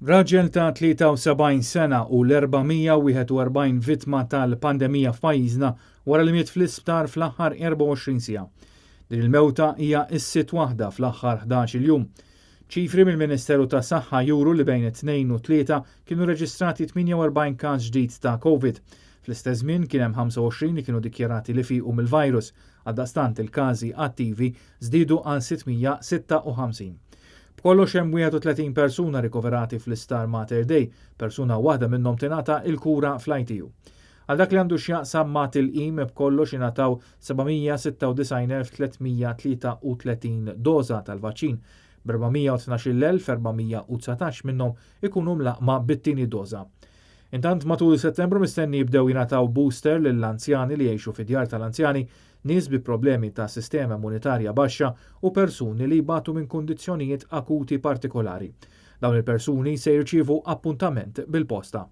Raġel ta' 73 sena u l-441 vittma tal-pandemija f'pajjiżna wara li miet fl-isptar fl-aħħar 24 siegħa. Din il-mewta hija s-sitt waħda fl-aħħar 11-il jum. Ċifri mill-Ministeru tas-Saħħa juru li bejn it-Tnejn u t-Tlieta kienu reġistrati 48 każ ġdid ta' Covid. Fl-istess żmien kien hemm 25 li kienu dikjarati li fiequ mill-virus. Għaldaqstant il-każi attivi żdiedu għal 656. B'kollox hemm 31 persuna rikoverati fl-Isptar Mater Dei, persuna waħda minnhom tingħata l-kura fl-ITU. Għal dak li għandu x'jaqsam ma' tilqim b'kollox ingħataw 796,333 doża tal-vaċċin, b'412,419 minnhom ikunu mlaqqma bit-tieni doża. Intant matul Settembru mistenni jibdew jingħataw booster lill-anzjani li jgħixu fi djar tal-anzjani, nies bi problemi ta' sistema immunitarja baxxa u persuni li jbatu minn kundizzjonijiet akuti partikolari. Dawn il-persuni se jirċievu appuntament bil-posta.